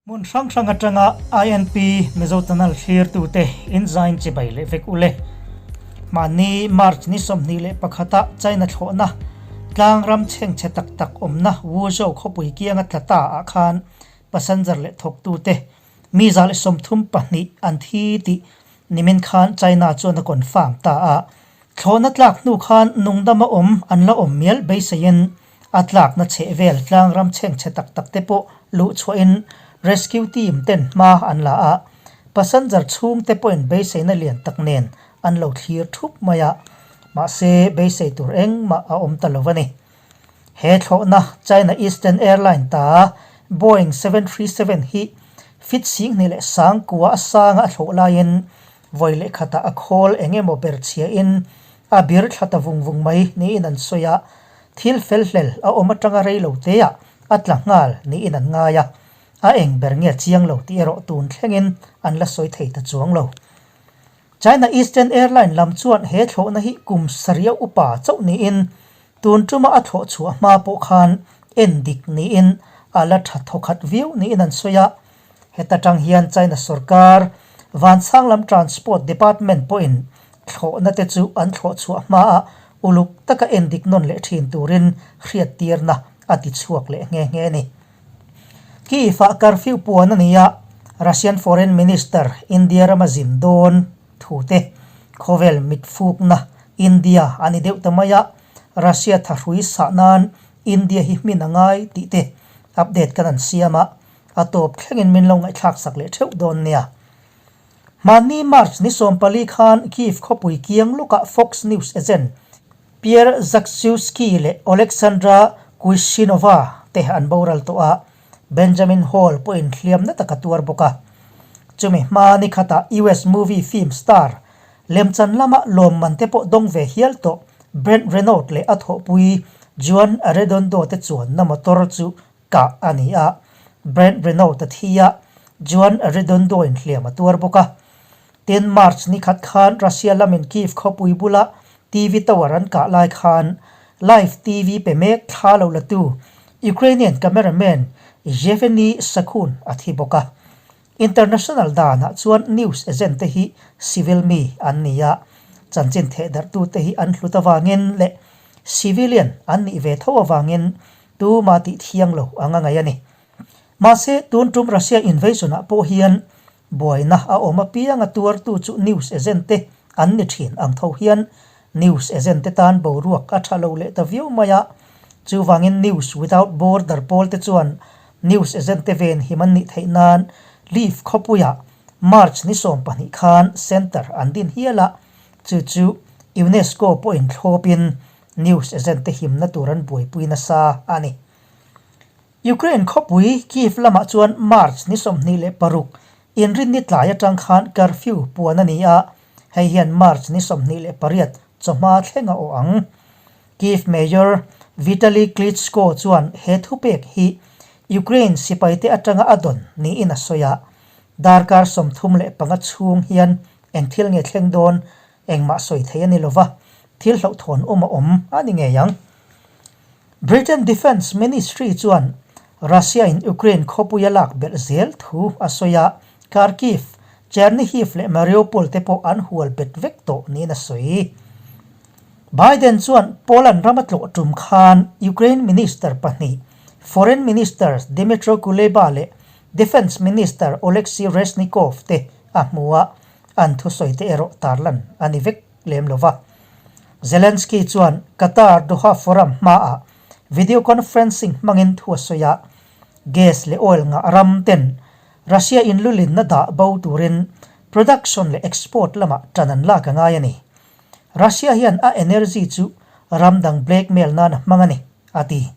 Hmun hrang hrang atanga INP Mizo Channel thlirtute in zain chibai leh vek ule. Mahni March ni 21 a China thlawhna tlangram chhengchhe tak tak awmna Wuzhou khawpui kianga tla ta ah khan passenger leh thawktute mi 132 an thi tih nimin khan China chuan a confirm ta a. Thlawhna tlak hnu khan nungdama awm an la awm mial beiseiin a tlakna chhehvel tlangram chhengchhe tak tak te pawh luh chhuahin rescue team ten hma an la a, passenger chhungte pawhin beiseina lian tak nen an lo thlir thup mai a, mahse beisei tur engmah a awm ta lo a ni. He thlawhna China Eastern Airline ta Boeing 737 hi fit 2009 a sanga a thlawh laiin vawi leh khatah a khawl eng emaw ber chhiain a bir thla ta vung vung mai niin an sawi a, thil fel hlel a awm atanga rei lo teah a tla nghal niin an ngai a, a eng ber nge chiang lo tih erawh tun thlengin an la sawi thei ta chuang lo. China Eastern Airline lam chuan he thlawhna hi kum sarih a upa chauh niin tun tuma a thlawh chhuah hma pawh khan en dik niin a la tha thawkhat viau niin an sawi a. Heta tang hian China sorkar Vansanglam Transport Department pawhin thlawhna te chu an thlawh chhuah hmaah uluk taka en dik nawn leh thin turin hriattirna a ti chhuak leh nghe nghe a ni. Kyiv-ah curfew puan a ni a, Russian Foreign Minister India rama zin dawn thu te khawvel mitfukna India a ni deuh ta mai a, Russia thahrui sah nan India hi hmin a ngai tih te update kan an siam a, a tawp thlengin min lo ngaihthlak sak leh theuh dawn nia. Hmanni March ni 14 khan Kyiv khawpui kiang lawkah Fox News agent Pierre Zakrzewski leh Oleksandra Kuishinova te an boral tawh a, Benjamin Hall pawhin hliamna tak a tuar bawk a. Chumi hma ni khatah US movie film star lemchan lama lawmman te pawh dawng ve hial tawh Brent Renaud leh a thawhpui Juan Arredondo te chuanna motor chu kah a ni a, Brent Renaud a thi a, Juan Arredondo in hliam a tuar bawk a. Tin, March ni khat khan Russia lamin Kyiv khawpui bula TV tower an kah lai khan live TV pe mek thla lo la tu Ukrainian cameraman Yevheniy Sakhun a thi bawk a. International danah chuan news agent te hi civil mi an ni a, chanchin thehdarhtute hi an hlut avangin leh civilian an nih ve tho avangin tuma tih thiang lo anga ngaih a ni. Mahse, tun tum Russia invasion ah pawh hian buaina a awm apiang a tuartu chu news agent te an ni thin ang tho hian news agent te tan boruak a tha lo leh ta viau mai a. Chuvangin News Without Border pawl te chuan news agent te ven him an nih theih nan Lviv khawpuiah March ni 12 khan center an din hial a, chu chu UNESCO pawhin thlawpin news agent te himna tur an buaipui nasa a ni. Ukraine khawpui Kyiv lamah chuan March ni 26 inrinni tlai atang khan curfew puan a ni a, hei hian March ni 28 chawhma thleng a awh ang. Kyiv Mayor Vitali Klitschko chuan he thupek hi Ukraine sipaite atanga a dawn niin a sawi a, darkar 35 chhung hian eng thil nge thleng dawn engmah sawi thei a ni lova, thil hlauhthawn awm a awm a ni ngei ang. Britain Defence Ministry chuan Russia-in Ukraine khawpui a lak belh zel thu a sawi a, Kharkiv, Chernihiv leh Mariupol te pawh an hual bet vek tawh niin a sawi. Biden chuan Poland rama tlawh tum khan Ukraine Minister pahnih, Foreign Minister Dmytro Kuleba leh Defence Minister Oleksiy Reznikov te a hmu a, an thusawi te erawh tarlan a ni vek lem lo va. Zelensky chuan Qatar Doha Forum hmaah video conferencing hmangin thu a sawi a, gas leh oil ngah ram ten Russia in lulinna dah bo turin production leh export lamah tan an lak a ngai a ni. Russia hian a energy chu ram dang blackmail nan a hmang a ni, a ti.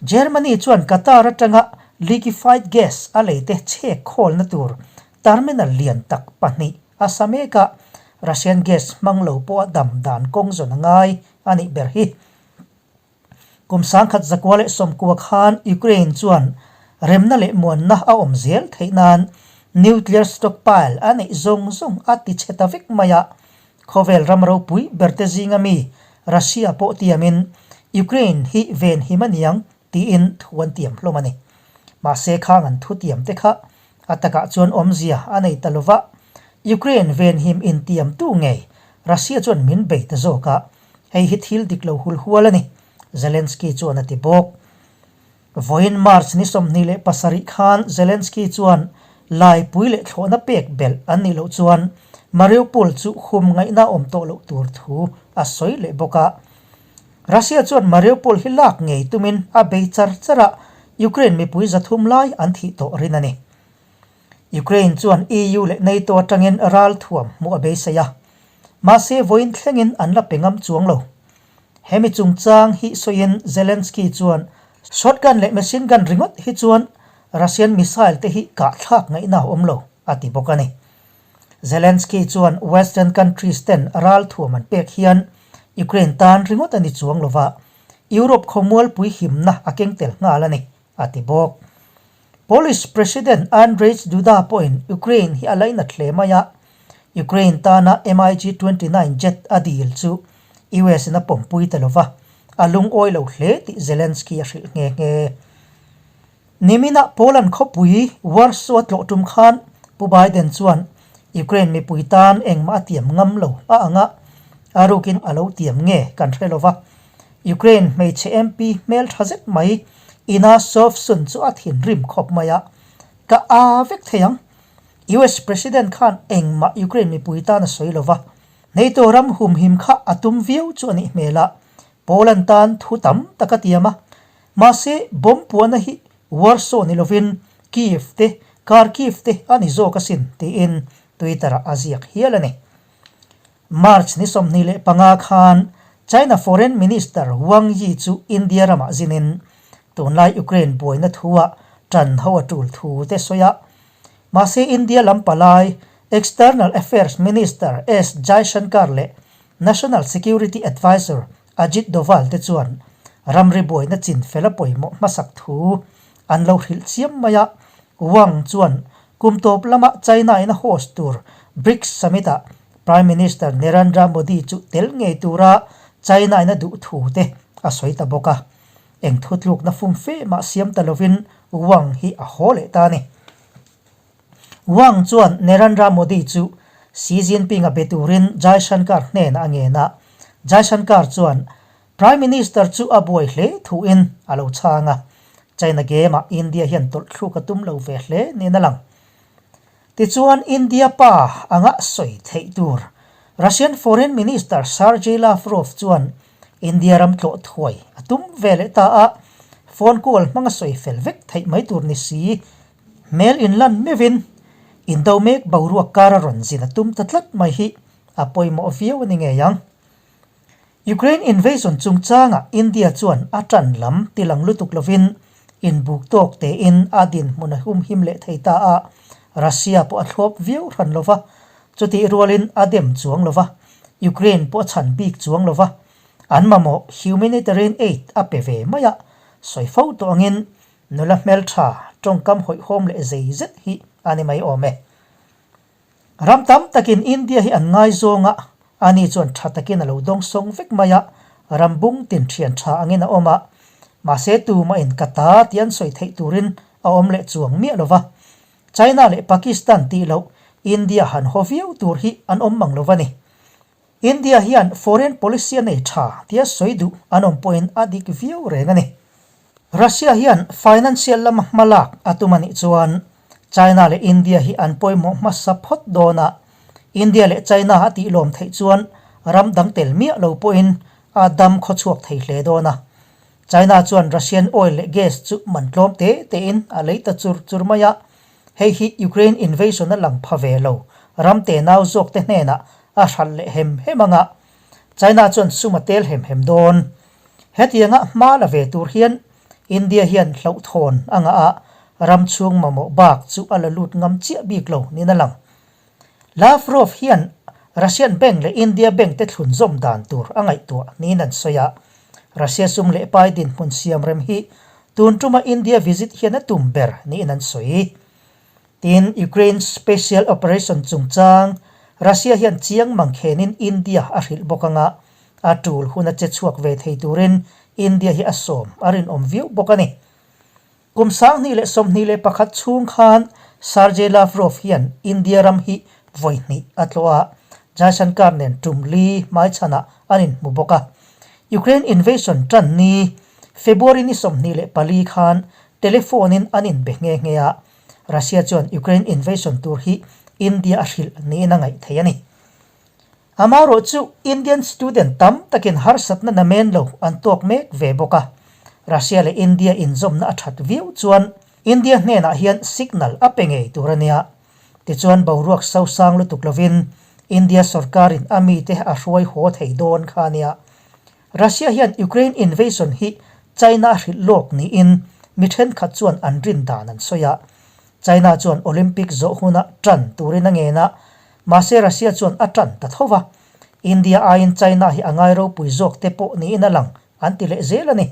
Germany chuan Qatar atanga liquefied gas a lei te chhek khawlna tur terminal lian tak pahnih a sa mek a, Russian gas hmang lo pawh a dam dan kawng zawn a ngai a nih ber hi. Kum 1990 khan Ukraine chuan remna leh muanna a awm zel theih nan nuclear stockpile a neih zawng zawng a ti chhe ta vek mai a, khawvel ram ropui berte zinga mi Russia pawh tiamin Ukraine hi venhim a niang tiin thu an tiam hlawm a ni. Mahse khang an thutiam te kha a takah chuan awmzia a nei ta lova, Ukraine venhim intiamtu ngei Russia chuan min bei ta zawk a, hei hi thil dik lo hul hual a ni, Zelensky chuan a ti bawk. Vawiin March ni 27 khan Zelensky chuan laipui leh thlawhna pek belh an nih loh chuan Mariupol chu hum ngaihna awm tawh loh tur thu a sawi leh bawk a. Russia chuan Mariupol hi lak ngei tumin a bei char char a, Ukraine mipui 300 lai an thih tawh rin a ni. Ukraine chuan EU leh NATO atangin ralthuam hmuh a beisei a, mahse vawiin thlengin an la pe ngam chuang lo. Hemi chungchang hi sawiin Zelensky chuan shotgun leh machine gun ringawt hi chuan Russian missile te hi kahthlak ngaihna a awm lo, a ti bawk a ni. Zelensky chuan Western countries ten ralthuam an pek hian Ukraine tan ringawt a ni chuang lova, Europe khawmualpui himna a keng tel nghal a ni, a ti bawk. Polish President Andrzej Duda pawhin Ukraine hi a lainat hle mai a, Ukraine tana MiG 29 jet a dil chu US in a pawmpui ta lova, a lungawi lo hle tih Zelensky a hrilh nghe nghe. Niminah Poland khawpui Warsaw a tlawh tum khan Pu Biden chuan Ukraine mipui tan engmah a tiam ngam lo a ang a, a rukin a lo tiam nge kan hre lova. Ukraine hmeichhe MP hmeltha zet mai Inna Sovsun chu a thinrim khawp mai a, Ka a vek thei ang. US President khan engmah Ukraine mipui tan a sawi lova, NATO ram humhim kha a tum viau chu a nih hmel a, Poland tan thu tam tak a tiam a. Mahse, bomb puahna hi Warsaw ni lovin Kyiv te, Kharkiv te a ni zawk asin, tiin Twitter-ah a ziak hial a ni. March ni 25 khan China Foreign Minister Wang Yi chu India ramah zinin tunlai Ukraine buaina thua tan ho a tul thu te sawi a. Mahse India lam palai External Affairs Minister S Jaishankar leh National Security Advisor Ajit Doval te chuan ramri buaina chin fel a pawimawh hmasak thu an lo hrilh chiam mai a. Wang chuan kum tawp lama China in a host tur BRICS Summit ah Prime Minister Narendra Modi chu tel ngei tura China in a duh thu te a sawi ta bawk a. Eng thutlukna fumfe mah siam ta lovin Wang hi a haw leh ta a ni. Wang chuan Narendra Modi chu Xi Jinping a be turin Jaishankar hnenah a ngen a. Jaishankar chuan Prime Minister chu a buai hle thuin a lo chhang a, China game-ah India hian tawlhthluk a tum lo ve hle niin a lang. Tichuan India pa anga sawi theih tur Russian Foreign Minister Sergei Lavrov chuan India ram tlawh thuai a tum ve leh ta a, phone call hmanga sawi fel vek theih mai tur ni si. Hmel inlan meuhin indo mek boruak kara rawn zin a tum ta tlat mai hi a pawimawh viau a ni ngei ang. Ukraine invasion chungchangah India chuan a tan lam tilang lutuk lovin inbuk tawk tein a dinhmun a humhim leh thei ta a, Russia pawh a thlawp viau hran lova, chutih rualin a dem chuang lova, Ukraine pawh a chhan bik chuang lova, an mamawh humanitarian aid a pe ve mai a, sawi fo tawh angin nula hmeltha tawngkam hawihhawm leh zei zet hi a ni mai awm e. Ram tam takin India hi an ngaizawng a, ani chuan tha takin a lo dawngsawng vek mai a, ram bung tin thian tha angin a awm a, mahse tumahin ka ta tih an sawi theih turin a awm leh chuang miah lo va. China leh Pakistan tih loh India han haw viau tur hi an awm mang lo va ni. India hian foreign policy a nei tha tia sawi duh an awm pawhin a dik viau reng a ni. Russia hian financial lama hma lak a tum a nih chuan China leh India hi an pawimawh hmasa phawt dawn a, India leh China a tihlawm theih chuan ram dang tel miah lo pawhin a dam khawchhuak thei hle dawn a. China chuan Russian oil leh gas chu man tlawm te tein a lei ta chur chur mai a, Hei hi Ukraine invasion a lang pha ve lo, ram tenau zawk te hnenah a hralh leh hem hem anga China chuan sum a tel hem hem dawn. Hetianga hma la ve tur hian India hian hlauhthawn a ngah a, ram chhung mamawh bak chu a la lut ngam chiah bik lo niin a lang. Lavrov hian Russian bank leh India bank te thlunzawm dan tur a ngaihtuah niin an sawi a, Russia sum leh pai dinhmun siam rem hi Tun tuma India visit hian a tum ber niin an sawi. Tin, Ukraine Special Operation chungchang Russia hian chiang mangkhenin India a hrilh bawk anga, a tul hun a che chhuak ve thei turin India hi a sawm a rinawm viau bawk a ni. Kum 2021 chhung khan Sergey Lavrov hian India ram hi vawi hnih a tlawh a, Jaishankar nen tum li hmaichhanah an inhmu bawk a. Ukraine invasion tan ni February ni 24 khan telephone-in an inbe nghe nghe a, Russia chuan Ukraine invasion tur hi India a hrilh niin a ngaih thei a ni. Amaherawh chu Indian student tam takin harsatna namen lo an tawk mek ve bawk a, Russia leh India inzawmna a that viau chuan India hnenah hian signal a pe ngei tur a nia. Tichuan boruak sosang lutuk lovin India sorkarin a mite a hruai haw thei dawn kha a nia. Russia hian Ukraine invasion hi China a hrilh lawk niin mi thenkhat chuan an rin dan an sawi a. China chuan Olympic zawh huna tan turin a ngen a, mahse Russia chuan a tan ta tho va. India aiin China hi a ngai ropui zawk te pawh niin a lang an ti leh zel a ni.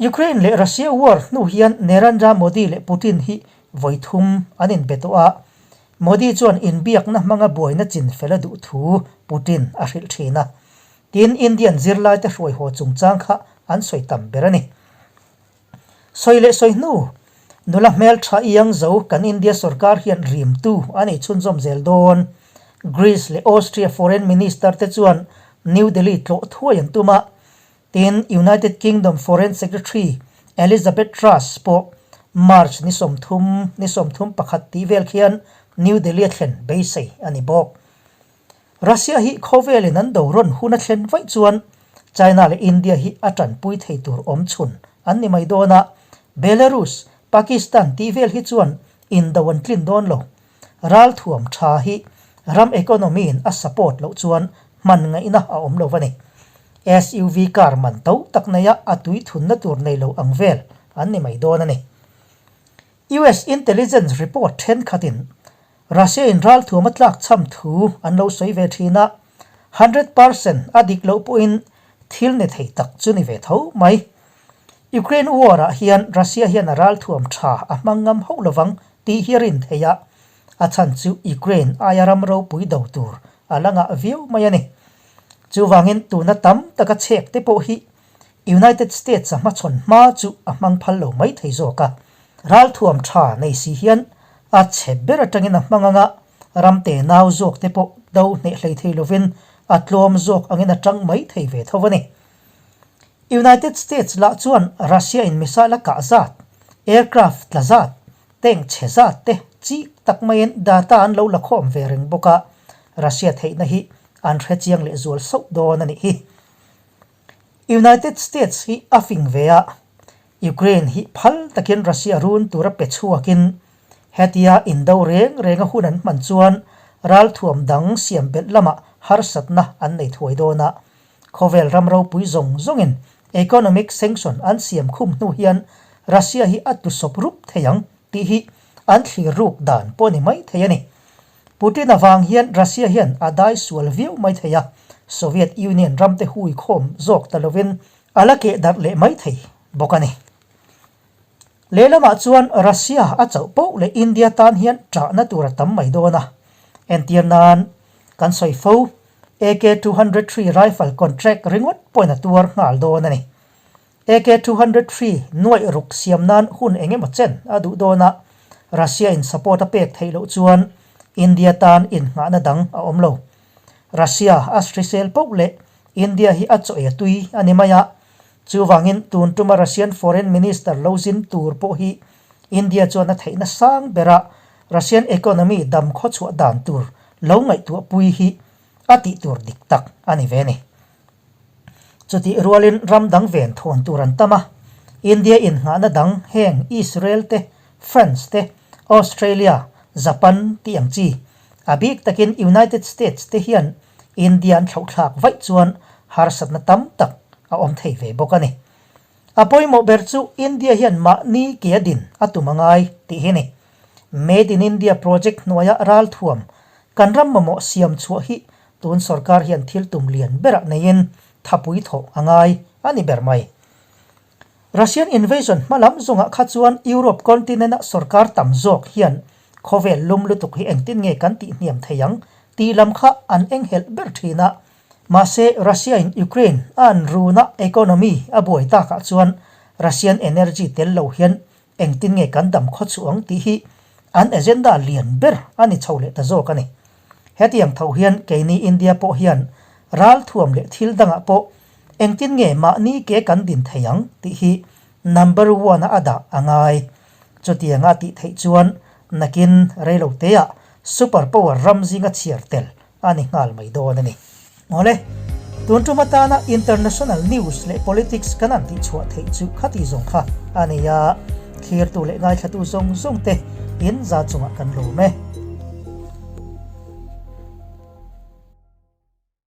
Ukraine leh Russia war hnu hian Narendra Modi leh Putin hi vawi thum an inbe tawh a, Modi chuan inbiakna hmanga buaina chin fel a duh thu Putin a hrilh thin a. Tin, Indian zirlaite hruai haw chungchang kha an sawi tam ber a ni. Sawi leh sawi hnu, nula hmeltha iang zo kan India sorkar hian rimtu a nei chhunzawm zel dawn. Greece leh Austria Foreign Minister te chuan New Delhi tlawh thuai an tum a. Tin, United Kingdom Foreign Secretary Elizabeth Truss pawh March ni 30, ni 31 tih vel khian New Delhi a thlen beisei a ni bawk. Russia hi khawvelin an do rawn hun a thlen vaih chuan China leh India hi a tanpui thei tur awm chhun an ni mai dawn a, Belarus, Pakistan tih vel hi chuan indo an tlin dawn lo. Ralthuam tha hi ram economy in a support loh chuan hman ngaihna a awm lo a ni. SUV car man to tak neia a tui thunna tur nei lo ang vel an ni mai dawn a ni. US intelligence report thenkhatin Russia in ralthuam a tlak chham thu an lo sawi ve thin a, 100% a dik loh pawhin thil ni thei tak chu ni ve tho mai. Ukraine war ah hian Russia hian a ralthuam tha a hmang ngam hauh lovang tih hi a rin theih a, a chhan chu Ukraine aia ram ropui do tur a la ngah viau mai a ni. Chuvangin tuna tam taka chhek te pawh hi United States a hmachhawn hma chu a hmang phal lo mai thei zawk a, ralthuam tha nei si hian a chhe ber atangin a hmang anga ram te nau zawk te pawh do hneh hlei thei lovin a tlawm zawk angin a tang mai thei ve tho a ni. United States lah chuan Russia in missile a kah zat, aircraft tla zat, tank chhe zat te chik tak maiin data an lo la khawm ve reng bawk a, Russia theihna hi an hrechiang leh zual sauh dawn a nih hi. United States hi a fing ve a, Ukraine hi phal takin Russia run tura pe chhuakin hetia indo reng renga hun an hman chuan ralthuam dang siam belh lamah harsatna an nei thuai dawn a. Khawvel ram ropui zawng zawngin economic sanction an siam khum hnu hian Russia hi a tlusawp rup thei ang tih hi an thlir ruk dan pawh a ni mai thei a ni. Putin avang hian Russia hian a dai sual viau mai thei a, Soviet Union ramte hui khawm zawk ta lovin a la keh darh leh mai thei bawk a ni. Lehlamah chuan Russia a chauh poh leh India tan hian ṭahna tur a tam mai dawn a, entir nan kan sawi fo AK 203 rifle contract ringawt pawhin a tuar nghal dawn a ni. AK 203 nuaih ruk siam nan hun eng emaw chen a duh dawn a, Russia in support a pek theih loh chuan India tan innghahna dang a awm lo. Russia a hrisel poh leh India hi a chaw ei a tui a ni mai a, chuvangin tun tuma Russian Foreign Minister lo zin tur pawh hi India chuan a theihna sang bera Russian economy dam khawchhuah dan tur lo ngaihtuahpui hi a tih tur dik tak a ni ve a ni. Chutih rualin ram dang ven thawn tur an tam a, India innghahna dang heng Israel te, France te, Australia, Japan tih ang chi, a bik takin United States te hian India an thlauhthlak vaih chuan harsatna tam tak a awm thei ve bawk a ni. A pawimawh ber chu India hian mahni ke a din a tum a ngai tih hi a ni. Made in India project hnuaia ralthuam kan ram mamawh siam chhuah hi tun sorkar hian thil tum lian berah neiin thapui thawh a ngai a ni ber mai. Russian invasion hma lam zawngah kha chuan Europe continent-a sorkar tam zawk hian khawvel lum lutuk hi engtin nge kan tihhniam thei ang tih lam kha an enghelh ber thin a. Mahse, Russia-in Ukraine a an runa economy a buai takah chuan. Russian energy tel lo hian engtin nge kan dam khaw chhuah ang tih hi an agenda lian ber a ni chho leh ta zawk a ni. Hetiang tho hian keini India pawh hian ralthuam leh thil dangah pawh engtin nge mahni ke kan din thei ang tih hi number one-a a dah a ngai. Chutianga tih theih chuan nakin reiloteah super power ram zinga chhiar tel a ni nghal mai dawn a ni. Awle, tun tum atana international news leh politics kan han tihchhuah theih chu khati zawng kha a ni a, thlirtu leh ngaithlatu zawng zawng te in za chungah kan lawm e.